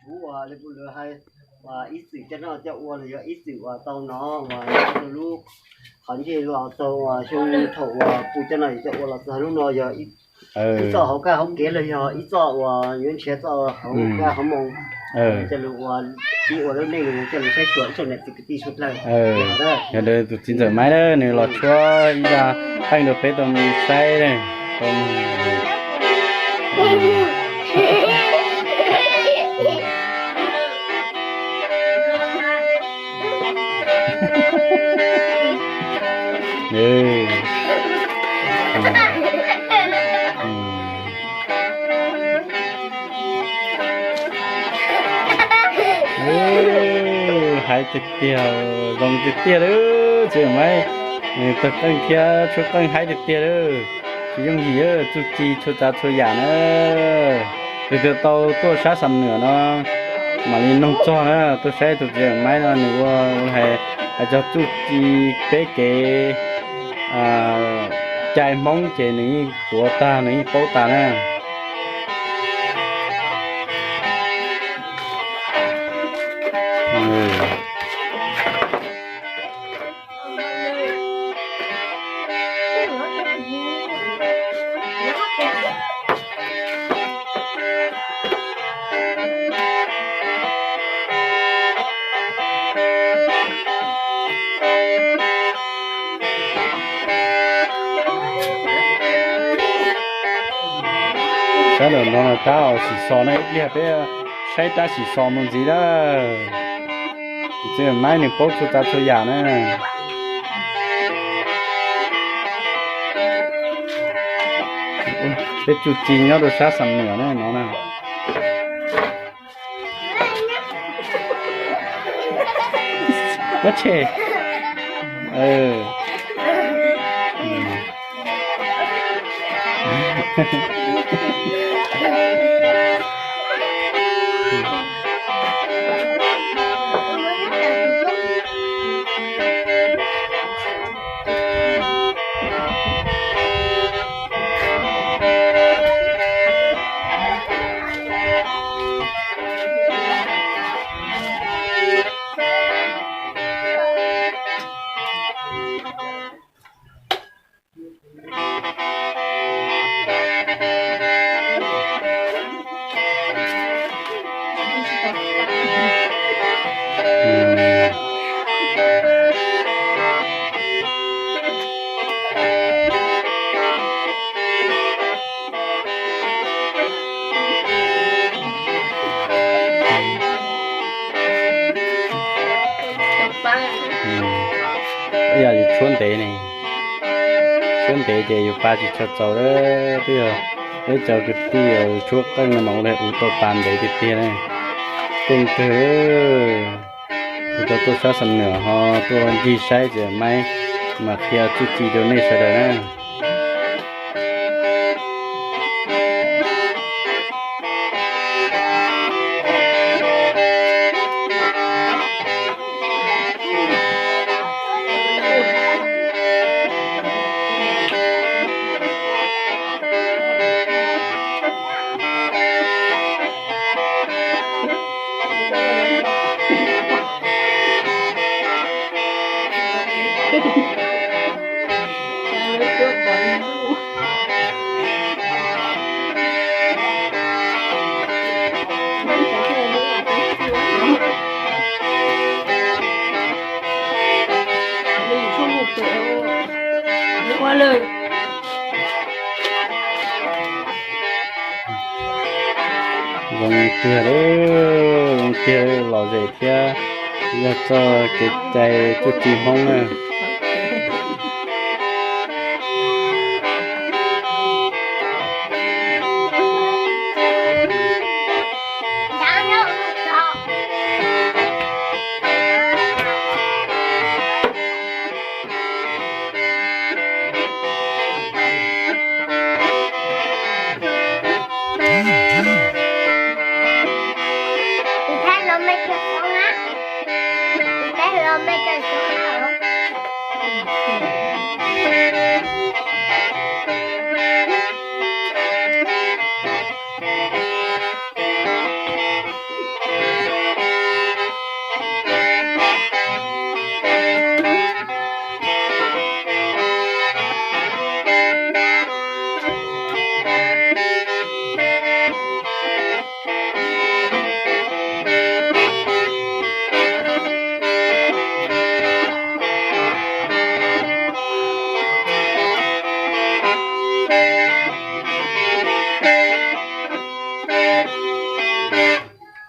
Kuv uas li puj lawv hais, uas ib txwm coj noj coj ua los yog ib txwm uas tau no uas lub qhov ntsej los txog uas xyoo thaum uas puj coj noj coj ua los txog hnub no yog ib txoj hauv kaj hauv kev los yog ib txoj uas yuav nrhiav txoj hauv kaj hauv moo coj lug ua, ib ua lub neej coj lug saib xyuas ib tsoom niam txiv kwv tij suav dlawg. Yog li tus txiv ntxawm Maiv na nws los tshuab ib zaj qeej rau peb tau saib. Hais tiag tiag, zoo tiag tiag lawm txiv Maiv, tawg qeej thiab tshuab qeej haib tiag tiag lawm. Tsis yooj yim, txuj ci txhua tsav txhua yam na. Tus twg tau tuaj sab Xam Nuam no mam li noog txog na, tuaj saib tus txiv Maiv no nws ua hais, hais txog txuj ci peb kev cai Hmoob ces nws yeej tuav tag nws yeej paub tag na. Sab nraum no rab xim xos na, ib pliag peb saib rab xim xos mus ntxiv na. Txiv Maiv nws paub txhua tsav txhua yam na. Peb txuj ci nyob rau sab Xam Nuam na no na. Ua tshee. Ib yam yus tshuab ntev ne, tshuab ntev ces yus pa tsis tshua txaus lawm. Twb yog peb cov kwv tij tshuab qeej no mas ua li ua tau pa ntev tiag tiag ne. Keej kawg. Yus tau tuaj sab Xam Nuam ho tuaj ncig saib txiv Maiv mas qhia txuj ci rau nej sawv daws na. Zoo tiag, zoo tiag, lom zem thiab yog txoj kev cai txuj ci Hmoob na.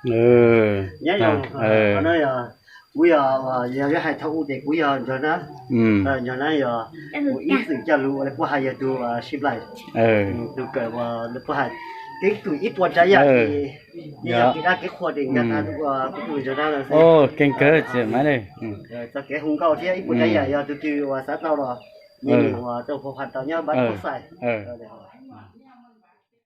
Nyob zoo, no yog kuv yog, yog hais thaum ub ces kuv yog Nchog Nab, Nchog Nab yog kuv ib txwm coj lus ua li puab hais yog tus sib nplais, tus kawm uas li puab hais keeb kwm ib puas tsav yam ces yog kev dab kev qhua ces nkag tag tus uas kuv tus Nchog Nab no xwb. Keeg kawg txiv Maiv Dej. Txog kev hu nkauj thiab ib puas tsav yam yog tus twg uas xav tau los, nyiam uas tau phoo phas tau nyob npab tub xais.